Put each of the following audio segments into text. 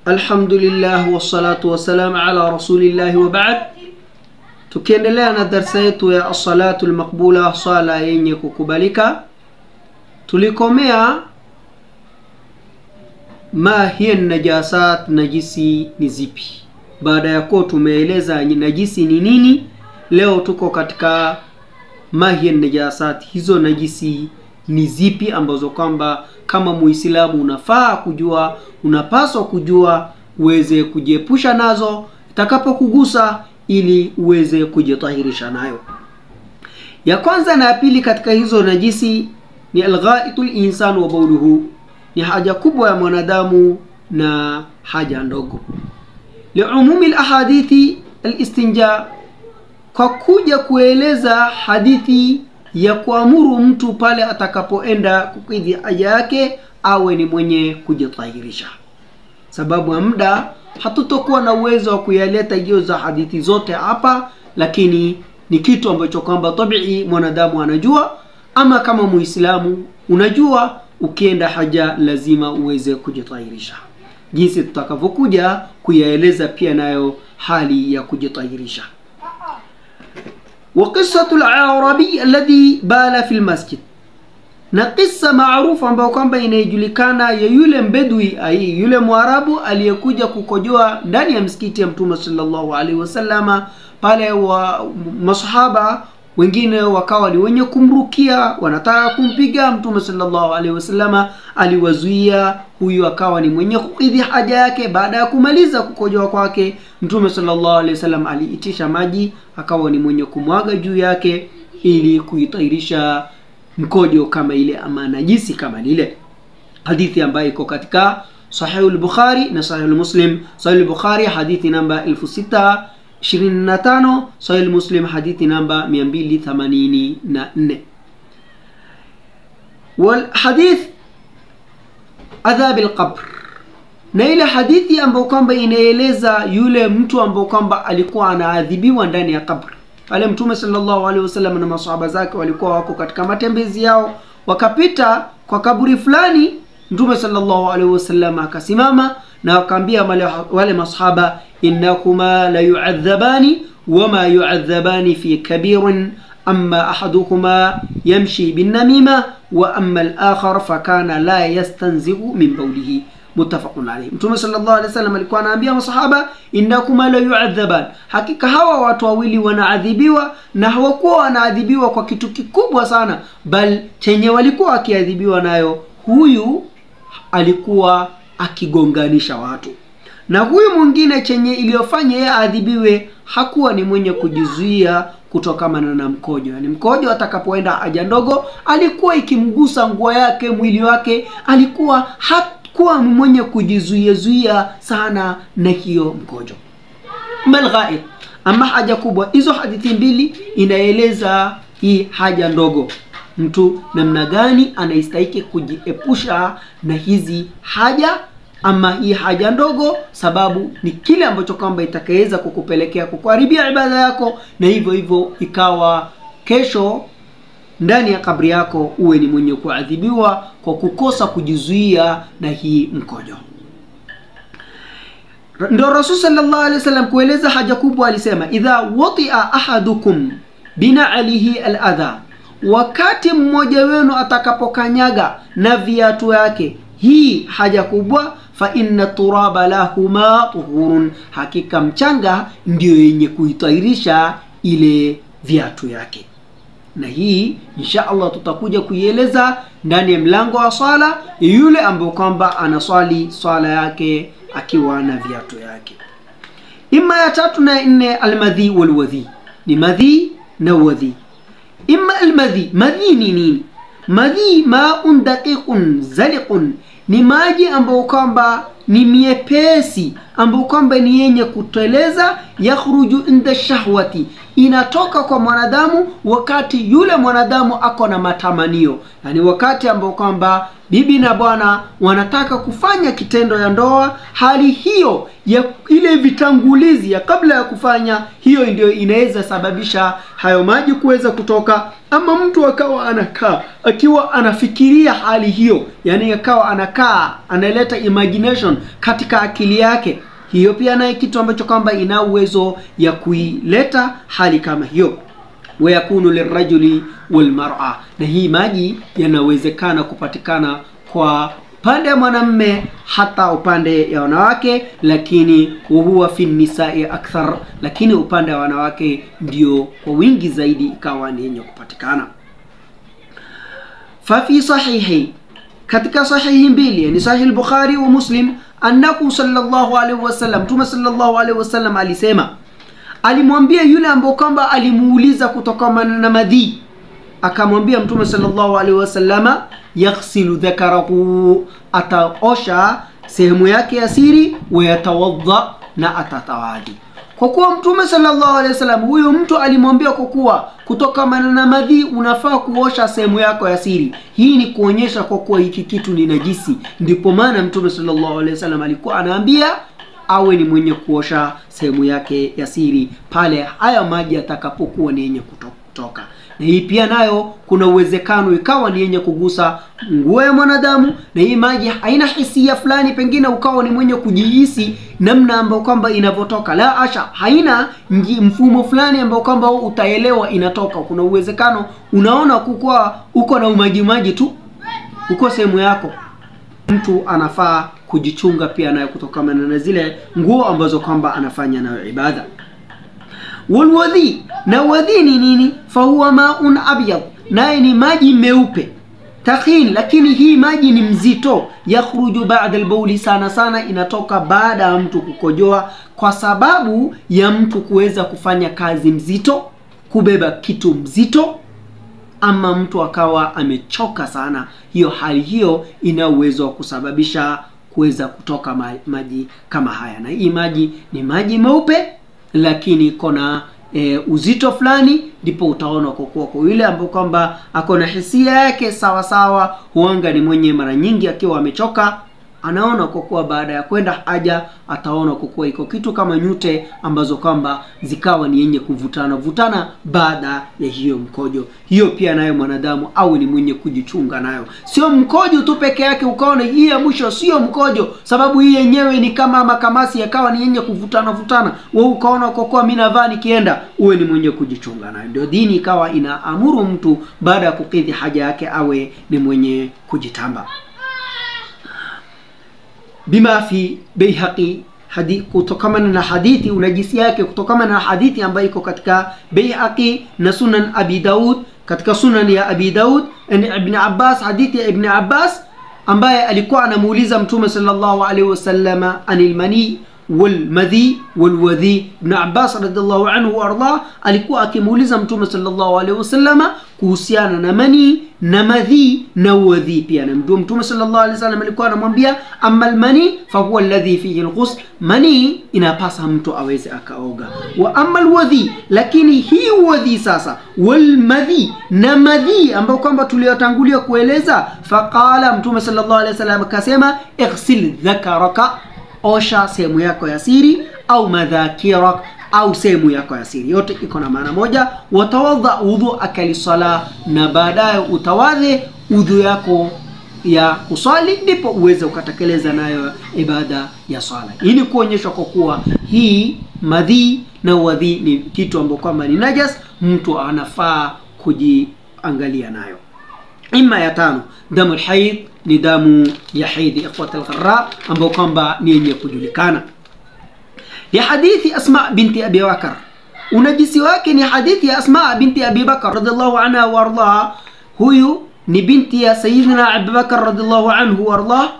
Alhamdulillah wassalatu wassalam ala rasulillahi wa ba'd. Tukiendelea na darsa yetu ya as-salatu al-maqbula, sala yenye kukubalika, tulikomea ma hiya najasat, najisi ni zipi. Baada ya kuwa tumeeleza najisi ni nini, leo tuko katika ma hiya najasat, hizo najisi ni zipi ambazo kwamba kama Muislamu unafaa kujua, unapaswa kujua uweze kujiepusha nazo itakapokugusa ili uweze kujitahirisha nayo. Ya kwanza na ya pili katika hizo najisi ni alghaitul insan wa bawluhu, ni haja kubwa ya mwanadamu na haja ndogo. Liumumi alahadithi alistinja, kwa kuja kueleza hadithi ya kuamuru mtu pale atakapoenda kukidhi haja yake awe ni mwenye kujitahirisha. Sababu ya muda hatutokuwa na uwezo wa kuyaleta hizo za hadithi zote hapa, lakini ni kitu ambacho kwamba tabii mwanadamu anajua, ama kama Muislamu unajua ukienda haja lazima uweze kujitahirisha. Jinsi tutakavyokuja kuyaeleza pia nayo hali ya kujitahirisha. Wa qissatu al-arabi alladhi bala fi al-masjid, na kisa maarufu ambayo kwamba inajulikana ya yule mbedui, ai yule Mwarabu aliyekuja kukojoa ndani ya msikiti ya Mtume sallallahu alaihi wasallama. Pale wa masahaba wengine wakawa ni wenye kumrukia, wanataka kumpiga. Mtume sallallahu alaihi wasallama aliwazuia, huyu akawa ni mwenye kukidhi haja yake. Baada ya kumaliza kukojoa kwake, Mtume sallallahu alaihi wasallam aliitisha maji, akawa ni mwenye kumwaga juu yake ili kuitairisha mkojo kama ile ama najisi kama lile. Hadithi ambayo iko katika Sahih al-Bukhari na Sahih al-Muslim. Sahih al-Bukhari hadithi namba 6025, Sahih Muslim hadithi namba 284. Wal hadith adhab al-qabr, na ile hadithi ambayo kwamba inaeleza yule mtu ambaye kwamba alikuwa anaadhibiwa ndani ya kabri. Pale Mtume sallallahu alaihi wasallam na maswahaba zake walikuwa wako katika matembezi yao, wakapita kwa kaburi fulani. Mtume sallallahu alaihi wasallam akasimama na akaambia wale masahaba, innakuma la yu'adhabani wama yu'adhabani fi kabirin, amma ahaduhuma yamshi bin namima wa amma al-akhar fakana la yastanzihu min bawlihi, muttafaqun alayhi. Mtume sallallahu alaihi wasallam alikuwa anaambia masahaba, innakuma la yu'adhaban, hakika hawa watu wawili wanaadhibiwa, na hawakuwa wanaadhibiwa kwa kitu kikubwa sana, bal chenye walikuwa wakiadhibiwa nayo, huyu alikuwa akigonganisha watu, na huyu mwingine chenye iliyofanya yeye adhibiwe hakuwa ni mwenye kujizuia kutokamana na mkojo. Yani mkojo atakapoenda haja ndogo alikuwa ikimgusa nguo yake, mwili wake, alikuwa hakuwa mwenye kujizuia sana na hiyo mkojo. Malghaib, ama haja kubwa. Hizo hadithi mbili inaeleza hii haja ndogo, mtu namna gani anastahili kujiepusha na hizi haja ama hii haja ndogo, sababu ni kile ambacho kwamba itakaweza kukupelekea kukuharibia ibada yako, na hivyo hivyo ikawa kesho ndani ya kabri yako uwe ni mwenye kuadhibiwa kwa kukosa kujizuia na hii mkojo. Ndio Rasul sallallahu alaihi wasallam kueleza haja kubwa alisema, idha wati'a ahadukum bina'alihi al-adha, wakati mmoja wenu atakapokanyaga na viatu yake hii haja kubwa, fa inna turaba lahuma tuhurun, hakika mchanga ndio yenye kuitairisha ile viatu yake. Na hii insha Allah tutakuja kuieleza ndani ya mlango wa swala, yule ambaye kwamba anaswali swala yake akiwa na viatu yake. Ima ya tatu na nne, almadhi walwadhi, ni madhi na wadhi. Ima almadhi, madhi ni nini? Madhi maun daqiqun zaliqun, ni maji ambayo kwamba ni miepesi, ambayo kwamba ni yenye kuteleza. Yakhruju inda shahwati, inatoka kwa mwanadamu wakati yule mwanadamu ako na matamanio, yani wakati ambao kwamba bibi na bwana wanataka kufanya kitendo ya ndoa. Hali hiyo ya ile vitangulizi ya kabla ya kufanya hiyo ndio inaweza sababisha hayo maji kuweza kutoka, ama mtu akawa anakaa akiwa anafikiria hali hiyo, yani akawa anakaa analeta imagination tawazun katika akili yake, hiyo pia naye kitu ambacho kwamba ina uwezo ya kuileta hali kama hiyo. Wayakunu lirajuli walmar'a, na hii maji yanawezekana kupatikana kwa upande ya mwanamme hata upande ya wanawake, lakini huwa fi nisai akthar, lakini upande wa wanawake ndio kwa wingi zaidi ikawa ni yenye kupatikana. Fa fi sahihi, katika sahihi mbili, yani sahih al-Bukhari wa Muslim, annahu sallallahu alaihi wasallam, Mtume sallallahu alaihi wasallam alisema, alimwambia yule ambaye kwamba alimuuliza kutokana na madhi, akamwambia Mtume sallallahu alaihi wasallama, yaghsilu dhakarahu, ataosha sehemu yake ya siri, wa yatawadda, na atatawadhi. Kwa kuwa Mtume sallallahu alaihi wasallam huyu mtu alimwambia kwa kuwa kutokana na madhi unafaa kuosha sehemu yako ya siri, hii ni kuonyesha kwa kuwa hiki kitu ni najisi. Ndipo maana Mtume sallallahu alaihi wasallam alikuwa anaambia awe ni mwenye kuosha sehemu yake ya siri pale haya maji yatakapokuwa ni yenye kutoka. Na hii pia nayo kuna uwezekano ikawa ni yenye kugusa nguo ya mwanadamu, na hii maji haina hisia fulani, pengine ukawa ni mwenye kujihisi namna ambayo kwamba inavotoka. La asha, haina mfumo fulani ambao kwamba utaelewa inatoka. Kuna uwezekano unaona kukua uko na umajimaji tu uko sehemu yako. Mtu anafaa kujichunga pia nayo kutokana na zile nguo ambazo kwamba anafanya nayo ibada. Walwadhi, na wadhi ni nini? Fahuwa maun abyad, naye ni maji meupe takhin, lakini hii maji ni mzito. Yakhruju ba'da albauli, sana sana inatoka baada ya mtu kukojoa, kwa sababu ya mtu kuweza kufanya kazi mzito, kubeba kitu mzito, ama mtu akawa amechoka sana. Hiyo hali hiyo ina uwezo wa kusababisha kuweza kutoka maji kama haya. Na hii maji ni maji meupe lakini iko na uzito fulani, ndipo utaona kwa kuwa kwa yule ambaye kwamba ako na hisia yake sawa sawa, huanga ni mwenye mara nyingi akiwa amechoka anaona kwa kuwa baada ya kwenda haja ataona kwa kuwa iko kitu kama nyute ambazo kwamba zikawa ni yenye kuvutana vutana baada ya hiyo mkojo. Hiyo pia nayo mwanadamu au ni mwenye kujichunga nayo. Sio mkojo tu peke yake ukaona hii ya mwisho sio mkojo, sababu hii yenyewe ni kama makamasi yakawa ni yenye kuvutana vutana, wewe ukaona kwa kuwa mimi navaa nikienda, uwe ni mwenye kujichunga nayo. Ndio dini ikawa inaamuru mtu baada ya kukidhi haja yake awe ni mwenye kujitamba. Bima fi Baihaqi, kutokana na hadithi unajisi yake kutokana na hadithi ambayo iko katika Baihaqi na Sunan Abi Daud, katika Sunan ya Abi Daud an Ibn Abbas, hadithi ya Ibn Abbas ambaye alikuwa anamuuliza Mtume sallallahu alaihi wasallam anil mani wal madhi wal wadhi. Ibn Abbas radhiallahu anhu warda alikuwa akimuuliza Mtume sallallahu alaihi wasallam kuhusiana na mani na madhi na wadhi pia. Na Mtume sallallahu alaihi wasallam alikuwa anamwambia amma almani fa huwa alladhi fihi alghusl, mani inapasa mtu aweze akaoga, wa amma alwadhi, lakini hii wadhi sasa, wal madhi na madhi ambao kwamba tuliyotangulia kueleza, faqala Mtume sallallahu alaihi wasallam akasema ighsil dhakaraka, osha sehemu yako ya siri, au madhakirak, au sehemu yako ya siri, yote iko na maana moja. Watawadha udhuaka lisala, na baadaye utawadhe udhu yako ya kuswali, ndipo uweze ukatekeleza nayo ibada ya swala. Ili kuonyesha kwa kuwa hii madhi na wadhi ni kitu ambacho kwamba ni najas, mtu anafaa kujiangalia nayo. Ima ya tano, damu alhaid, ni damu ya haidhi, ikhwat algharra, ambayo kwamba ni yenye kujulikana. Ni hadithi Asma binti Abi Bakar, unajisi wake ni hadithi ya Asma binti Abi Bakar radhiallahu anha wa ardaha. Huyu ni binti ya Sayyidina Abu Bakar radhiallahu anhu wa ardah.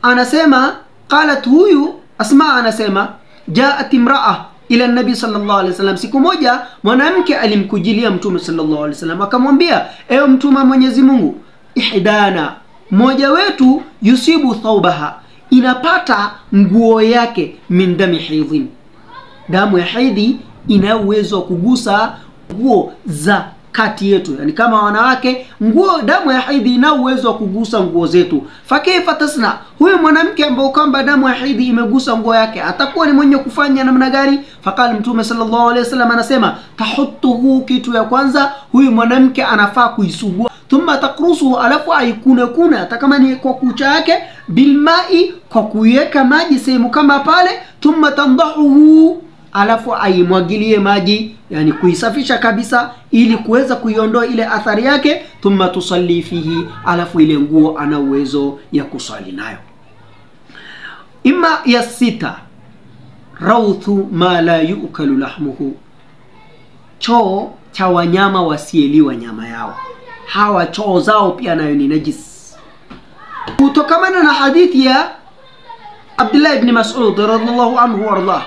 Anasema qalat, huyu Asma anasema jaat imraa ila nabi sallallahu alaihi wasallam, siku moja mwanamke alimkujilia Mtume sallallahu alaihi wasallam akamwambia, ewe Mtume wa Mwenyezi Mungu, ihdana, mmoja wetu yusibu thawbaha, inapata nguo yake, min dami haidhin, damu ya haidhi ina uwezo wa kugusa nguo za kati yetu, yani kama wanawake, nguo damu ya haidhi ina uwezo wa kugusa nguo zetu. Fakaifa tasna, huyu mwanamke ambaye kwamba damu ya haidhi imegusa nguo yake atakuwa ni mwenye kufanya namna gani? Faqala Mtume sallallahu alaihi wasallam anasema tahutuhu, kitu ya kwanza huyu mwanamke anafaa kuisugua, Thumma takrusuhu, alafu aikune kune hata kama ni kwa kucha yake, bilmai, kwa kuiweka maji sehemu kama pale. Thumma tandahuhu, alafu aimwagilie maji, yani kuisafisha kabisa ili kuweza kuiondoa ile athari yake. Thumma tusalli fihi, alafu ile nguo ana uwezo ya kusali nayo. Ima ya sita, rauthu ma la yukalu lahmuhu, choo cha wanyama wasieliwa nyama yao. Hawa choo zao pia nayo ni najis. Kutokamana na hadithi ya Abdullah ibn Mas'ud radhiallahu anhu wardah,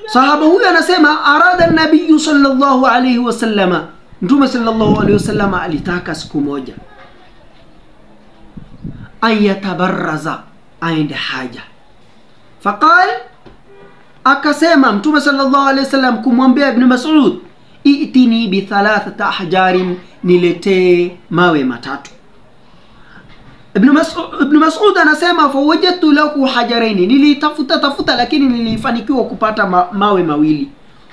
sahaba huyu anasema arada nabiyu sallallahu alayhi wasallama, Mtume sallallahu alayhi wasallama alitaka siku moja an yatabarraza, aende haja. Faqal, akasema Mtume sallallahu alayhi wasallam kumwambia Ibn Mas'ud, itini bi thalathata ahjarin, niletee mawe matatu. Ibn Mas'ud anasema fawajadtu lahu hajaraini, nilitafuta tafuta lakini nilifanikiwa kupata mawe mawili,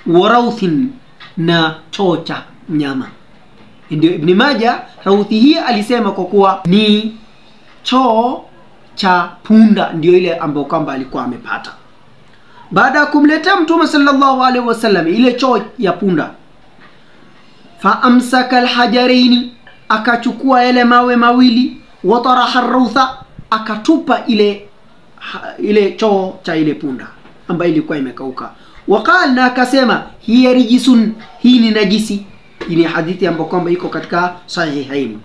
warauthin, na choo cha mnyama. Ndio Ibn Majah rauthi hii alisema kwa kuwa ni choo cha punda, ndio ile ambayo kwamba alikuwa amepata. Baada ya kumletea Mtume sallallahu alaihi wasallam ile choo ya punda, fa amsaka alhajaraini, akachukua yale mawe mawili, wataraha arrautha, akatupa ile choo cha ile punda ambayo ilikuwa imekauka. Waqal, na akasema hiya rijisun, hii ni najisi. Hii ni hadithi ambayo kwamba iko katika Sahihain.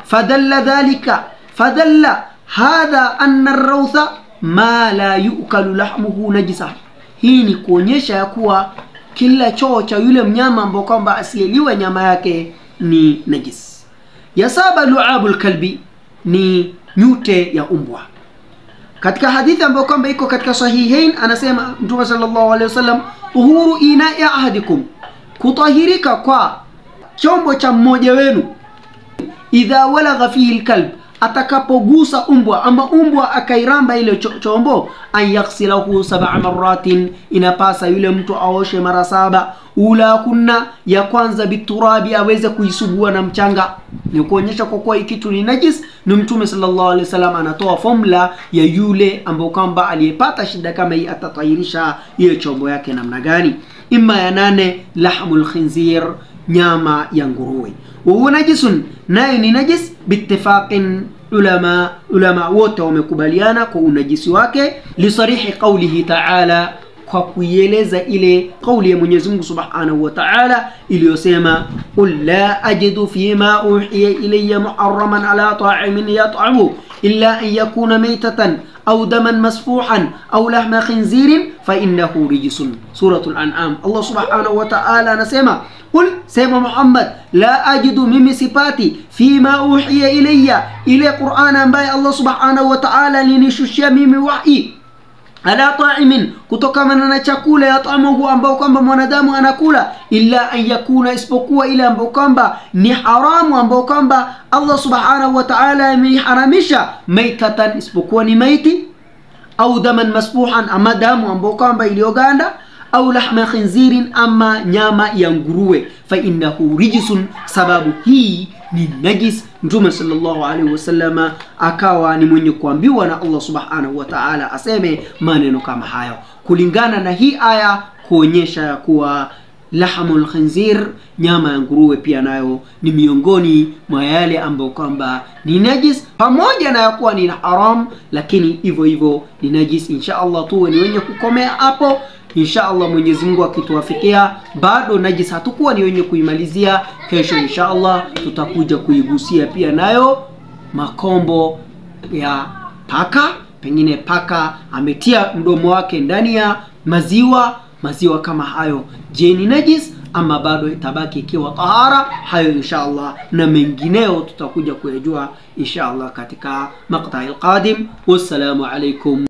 Fadalla dhalika, fadalla hadha anna arrautha ma la yukalu lahmuhu najisa. Hii ni kuonyesha ya kuwa kila choo cha yule mnyama ambao kwamba asiyeliwa nyama yake ni najis. Ya saba, lu'abul kalbi, ni nyute ya umbwa. Katika hadithi ambayo kwamba iko katika Sahihain anasema Mtume sallallahu alaihi wasallam, uhuru ina'i ahadikum, kutahirika kwa chombo cha mmoja wenu, idha walagha fihi alkalb, atakapogusa umbwa ama umbwa akairamba ile chombo, an yaghsilahu 7 maratin, inapasa yule mtu aoshe mara 7. Ula kunna, ya kwanza biturabi, aweze kuisugua na mchanga. Ni kuonyesha kwa kuwa kitu ni najis. Ni Mtume sallallahu alaihi wasallam anatoa formula ya yule ambao kwamba aliyepata shida kama hii atatahirisha hiyo chombo yake namna gani. Ima ya nane, lahmul khinzir, nyama ya nguruwe. Wa najisun, nayo ni najis biittifaqin ulama wote wamekubaliana kwa unajisi wake, lisarihi qawlihi ta'ala, kwa kuieleza ile kauli ya Mwenyezi Mungu Subhanahu wa Ta'ala iliyosema, qul la ajidu fima uhiya ilayya muharraman ala ta'imin yat'amu illa an yakuna maytatan aw daman masfuhan aw lahma khinzirin fa innahu rijsun. Suratul An'am. Allah Subhanahu wa Ta'ala anasema, qul, sema Muhammad, la ajidu, mimi sipati, fima uhiya ilayya, ile Qur'an ambaye Allah Subhanahu wa Ta'ala alinishushia mimi wahi, ala ta'imin, kutokamana na chakula ya tamuhu ambao kwamba mwanadamu anakula, illa an yakuna, isipokuwa ile ambao kwamba ni haramu ambao kwamba Allah Subhanahu wa Ta'ala ameiharamisha, maitatan, isipokuwa ni maiti, au daman masfuhan, ama damu ambao kwamba iliyoganda, au lahma khinzirin, ama nyama ya nguruwe, fa innahu rijsun, sababu hii ni najis. Mtume sallallahu alaihi wasallama akawa ni mwenye kuambiwa na Allah Subhanahu wa Ta'ala aseme maneno kama hayo, kulingana na hii aya kuonyesha ya kuwa lahmul khinzir, nyama ya nguruwe, pia nayo ni miongoni mwa yale ambayo kwamba ni najis, pamoja na kuwa ni haram, lakini hivyo hivyo ni najis. Insha Allah tuwe ni wenye kukomea hapo. Insha Allah Mwenyezi Mungu akituwafikia, bado najis hatakuwa ni wenye kuimalizia. Kesho insha Allah tutakuja kuigusia pia nayo makombo ya paka. Pengine paka ametia mdomo wake ndani ya maziwa, maziwa kama hayo, je ni najis ama bado itabaki ikiwa tahara? Hayo insha Allah na mengineo tutakuja kuyajua insha Allah katika maqta al-qadim. Wassalamu alaikum.